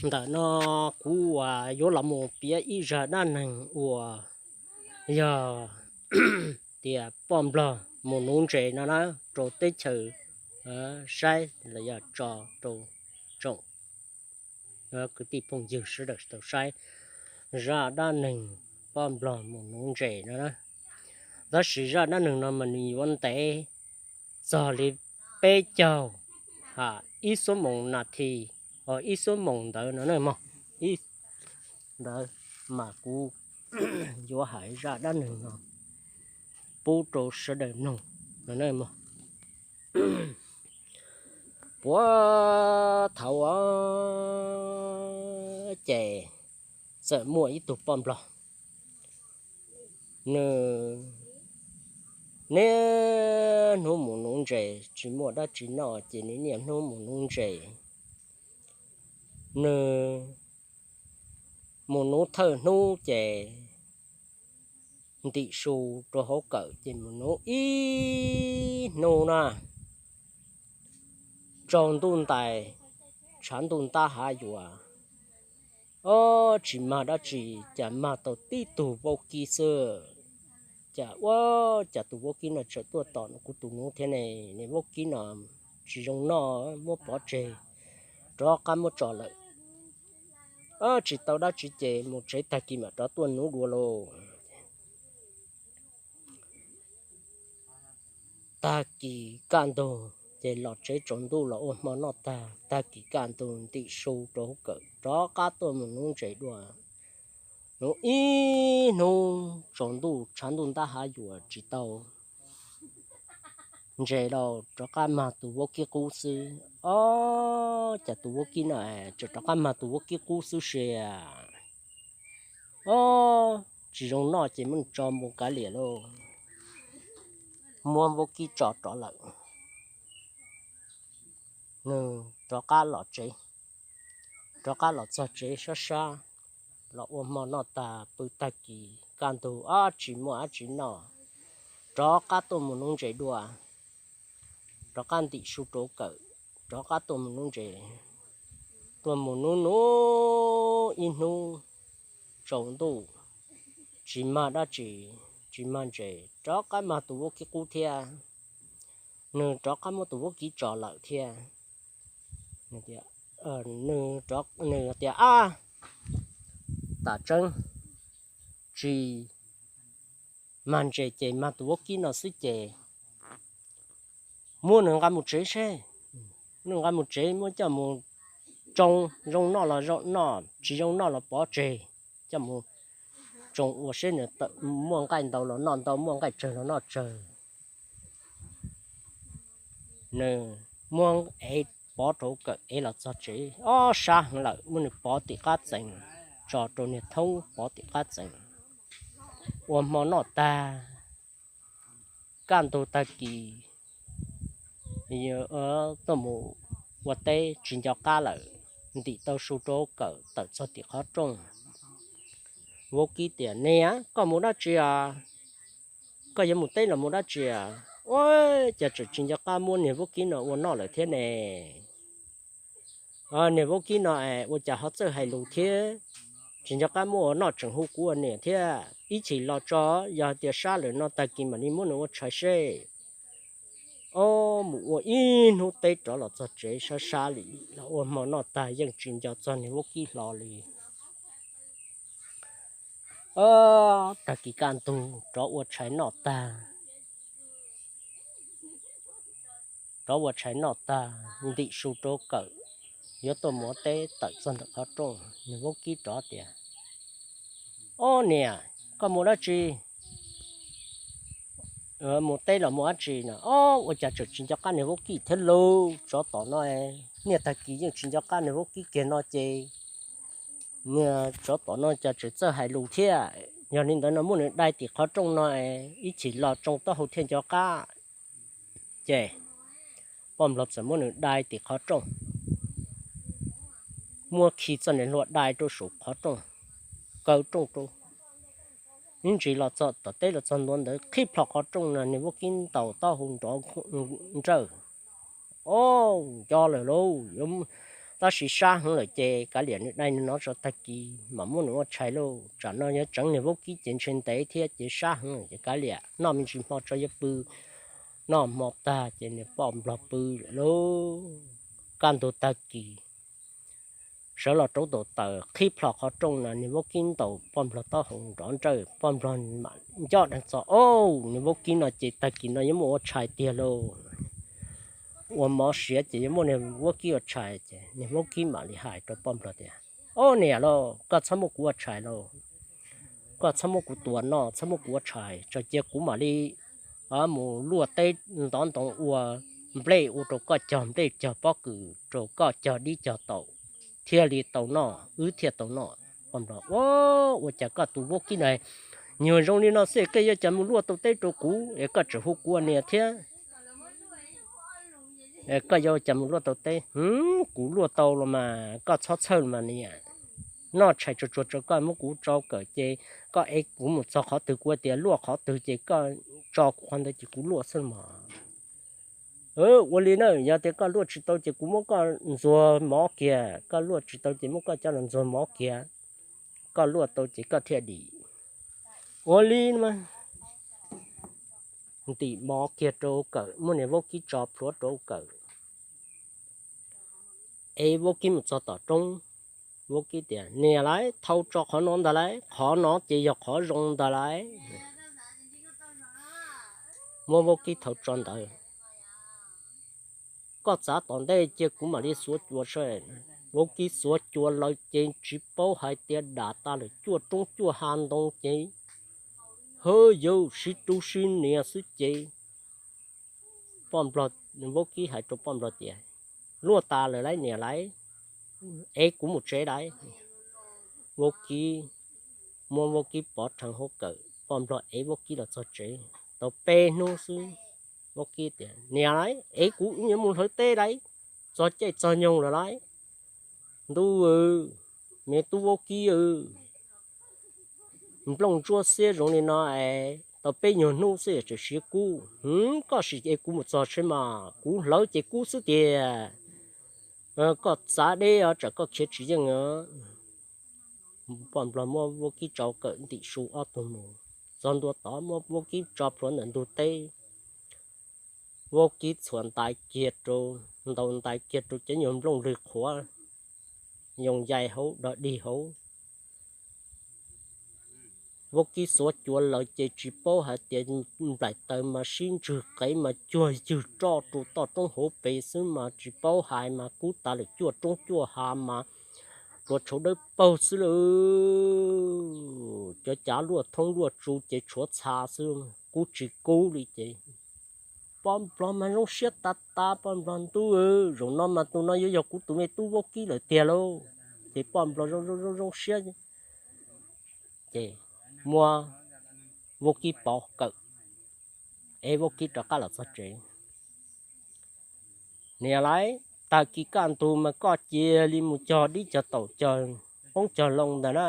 Ntawm no kuv uas yuav los mus piav ib zaj dab neeg uas yog tias poj nplog mus nuv ntses no na, rau teb chaws saib los yog tso rau tsoom kwv tij phooj ywg sawv daws tau saib zaj dab neeg poj nplog mus nuv ntses no na. Tab sis zaj dab neeg no mas nws yuav ntev txog li peb caug ha ib xuab moos nas this, ib xuab moos ntawd no na mog. Ib ntawd mas kuv yuav hais zaj dab neeg no pub rau sawv daws mloog no na mog. Puag thaum ub ces txawm muaj ib tug poj nplog, nws niaj hnub mus nuv ntses, tsis muaj dab tsi noj ces nws niaj hnub mus nuv ntses. Nws mus nuv thawj hnub ces ntim su rau hauv kawm ces mus nuv ib hnub na, tsaus ntuj ntais, tshav ntuj ntab hav yuas, ob tsis mag dab tsi, cas mag tau tib tug vaub kib xwb. Cas ua cas tus vaub kib no tseem tuaj tom kuv tus nuv thiab ne? Niag vaub kib no tsis zoo noj, muab pov tseg, rov qab muab tso lawm. Tsis tau dab tsi ces mus tsev, tag kis mam rov tuaj nuv dua lauj. Tag kis kaj ntug ces los tsev tsaus ntuj los ua hmo noj tag, tag kis kaj ntug ntim su rau hauv kawm rov qab tuaj mus nuv ntses dua. Nuv ib hnub tsaus ntuj tshav ntuj ntab hav yuas tsis tau ntses los rov qab mag tus vaub kib qub xwb. Ob, cas tus vaub kib no tseem rov qab mag tus vaub kib qub xwb sia. Ob, tsis zoo noj ces muab nws tso mus kav liam lauj. Muab vaub kib tso rov lawm, nws rov qab los tsev, rov qab los txog tsev sab sab, los ua hmo noj tag pw tag kis kaj ntug ob tsis muaj dab tsi noj, rov qab tuaj mus nuv ntses dua, rov qab ntim su rau kawm, rov qab tuaj mus nuv ntses, tuaj mus nuv nuv ib hnub tsaus ntuj, tsis mag dab tsi, tsis mag ntses, rov qab mag tus vaub kib qub thiab. Nws rov qab muab tus vaub kib tso lawm thiab. Nws tias, ab, tam tseeb tsis mag ntses ces mag tus vaub kib no xwb ces muab nws nqa mus tsev seb, nws nqa mus tsev muab coj mus tsoo, zoo noj los noj, tsis zoo noj los pov tseg, coj mus tsoo ua seb nws muaj nqaij ntau los noj ntau, muaj nqaij tsawg los noj tsawg. Nws muab ev pov rau kawm, ev los txog tsev ob sab heev lawm, muab nws pov tim qab txee, tso rau niag thoob pov tim qab txee, ua hmo noj tag, kaj ntug tag kis tuaj mus ua teb tsis nco qab lawm, ntim tau su rau kawm tawm txog tim qhov rooj. Vaub kib tias, niam, koj mus dab tsi os? Koj yuav mus teb los mus dab tsi os? Ua cas tseem tsis nco qab muab niag vaub kib no ua noj lawm thiab ne? Niag vaub kib no es ua cas ho txawj hais lus thiab, tsis nco qab muab ua noj tseem hu kuv ua niam thiab. Ib chim los tso, yog hais tias sab lawm no tag kis mam li muab nws ua tshais seb. Ob, mus ua ib hnub teb rov los txog tsev sab sab li, los ua hmo noj tag yeej tsis nco txog niag vaub kib hlo li. Ob, tag kis kaj ntug rov ua tshais noj tag, rov ua tshais noj tag, ntim su rau kawm, yuav tuaj mus ua teb tawm txog ntawm qhov rooj, niag vaub kib rov tias, ob niam, koj mus dab tsi? Mus teb los mus dab tsi no? Ob, ua cas tseem tsis nco qab niag vaub kib thiab lauj? Tsov tom no, niaj tag kis yeej tsis nco qab niag vaub kib kiag no ces, niag tsov tom no cas tseem txawj hais lus thiab. Yog li ntawd no muab nws dai tim qhov rooj no, ib chim los tsoo taub hau thiaj nco qab. Ces poj nplog txawm muab nws dai tim qhov rooj, muab khi txoj niag hlua dai rau saum qhov rooj, kaw rooj rau. Ib ntsis los txog tom teb los txog ntua ntawd qhib plho qhov rooj no, niag vaub kib ntaus taub hau nrov nrawj. Ob, nco lawm lauj, yuav Tab sis sab heev lawm ces kav liam nws dai nws no tso, tag kis mam muab nws ua tshais lauj. Tsam no yuav tseev niag vaub kib ces ntshe ntev thiab ces sab heev lawm ces kav liam, noj me ntsis hmo tso yuav pw, noj hmo tag ces niag poj nplog pw lawm lauj. Kaj ntug tag kis sawv los rauv taws, qhib plho qhov rooj no, niag vaub kib ntaus poj nplog taub hau nrov nrawj, poj nplog mam ncaj deeg txog, Au, niag vaub kib no ces tag kis no yuav muaj ua tshais tiag lauj. Ua mov siav ces yuav muaj niag vaub kib ua tshais. Ces niag vaub kib mam li hais rau poj nplog tias, Au niam lauj, koj txhob muab kuv ua tshais lauj, koj txhob muab kuv tua noj, txhob muab kuv ua tshais, tso cia kuv mam li mus luaj teb ntov ntoo ua nplej ua rau koj cog nplej cog pob kws rau koj cog dib cog taum thiaj li tau noj, wb thiaj tau noj. Poj nplog, Ua, ua cas koj tus vaub kib na, nyuag zoo li no xwb koj yuav cas mus luaj tau teb rau kuv es koj tseem hu kuv ua niam thiab? Koj yuav cas mus luaj tau teb? Kuv luaj tau los mas, koj txhob txhawj los mas niam. Noj tshais tsuag tsuag tso koj muab kuv tso kawm ces koj ev kuv mus txog qhov twg kuv tias luaj qhov twg ces koj tso kuv qhov ntawd ces kuv luaj xwb mas. Ua li na, yog tias koj luaj tsis tau ces kuv muab koj ntxuag mov kiag, koj luaj tsis tau ces muab koj coj los ntxuag mov kiag, koj luaj tau ces koj thiaj dim. Ua li mas ntim mov kiag rau kawm, muab niag vaub kib tso plhuav rau kawm, ev vaub kib mus txog tom roob. Vaub kib tias, Niam lauj, thau tso qhov no ntag lauj, qhov no ces yog qhov zoo ntag lauj. Muab vaub kib thau tso ntawd, Koj txav tom ntej cia kuv mam li xuav cua saib. Vaub kib xuav cua lawm ces tsis paub hais tias dam tas lawm, cuaj roob cuaj hav ntoo ces, ha, yuav sib rub sib nias xwb ces poj nplog, vaub kib hais rau poj nplog tias, Luaj tas lawm lauj niam lauj, ev kuv mus tsev lauj. Vaub kib, muab vaub kib pov rhees hauv kawm, poj nplog ev vaub kib los txog tsev. Tau peb hnub xwb, vaub kib tias, Niam lauj, ev kuv, wb yuav mus hlawv teb lauj, txog caij txog nyoog lawm lauj. Ntuj, me tub vaub kib, nplooj ntsuab xiab zoo li no es tau peb nyuag hnub xwb tseem siav kub. Koj sim ev kuv mus txog saib mas, kuv hlawv ces kub xwb tiag. Koj txav deb os, tsam koj khiav tsis yeej. Poj nplog muab vaub kib tso kawm ntim su ob tug mus, txog ntua tod muab vaub kib tso plhuav ntawm ntug teb. Vaub kib txhuam ntais kiag rau, ntaus ntais kiag rau cov nyuag nplooj lwg qhuav, yoo yais hauv, dog dig hauv. Vaub kib xuav cua lawm ces tsis paub hais tias nplaim taws mas sib ntswg qev mas cuag ywg roj rau toj roob hauv pes xwb mas tsis paub hais mas kub tas lawm cuaj roob cuaj hav mas pluav tshauv dawb paug xwb lauj. Cov cav luaj thoob luaj tsu ces tshuav txha xwb, kub tsis kub li ces poj nplog mas zoo siab tas tas, poj nplog, Ntuj, zaum no mas tus no yuav yog kuv tus me tub vaub kib lawm tiag lauj. Ces poj nplog zoo zoo zoo zoo siab ces muab vaub kib pov kawm, ev vaub kib rov qab los txog tsev. Niam lauj, tag kis kaj ntug mas koj cia li mus cog dib cog taum cog qoob cog loo ntag na.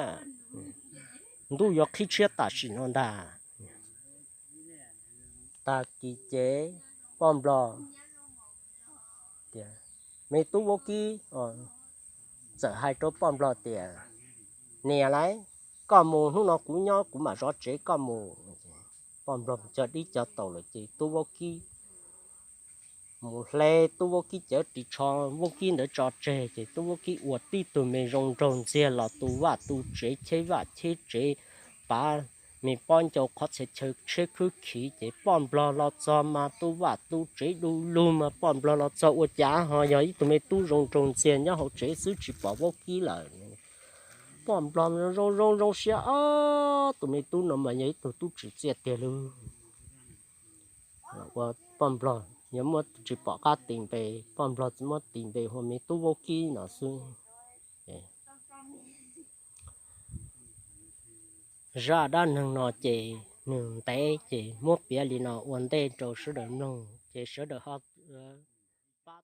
Ntuj yuav qhib tshiab tam sim no ntag. Tag kis ces poj nplog tias, me tub vaub kib txawm hais rau poj nplog tias, Niam lauj, koj mus, hnub no kuv nyob kuv mam zov tsev, koj mus. Poj nplog cog dib cog taum lawm ces tub vaub kib mus hle tub vaub kib cov ris tsho vaub kib ntawd tso tseg ces tub vaub kib ua tib tug me zoo nraug ntxiag los tu vaj tu tsev, cheb vaj cheb tsev, pav me pob ncau qhov txhia chaw tshiab khwb khiv ces poj nplog los txog mas tu vaj tu tsev du lug mas poj nplog los txog ua cas ho yog ib tug me tub zoo nraug ntxiag nyob hauv tsev xwb tsis pom vaub kib lawm. Poj nplog zoo zoo zoo siab, ob tug me tub no mas yog ib tug tub tsim txiaj tiag lauj. Ua poj nplog yog muab tsis pom qab tis npe, poj nplog txawm muab tis npe hu me tub vaub kib no xwb. Zaj dab neeg no ces nws ntev ces muab piav li no ua ntej rau sawv daws mloog ces sawv daws ho pab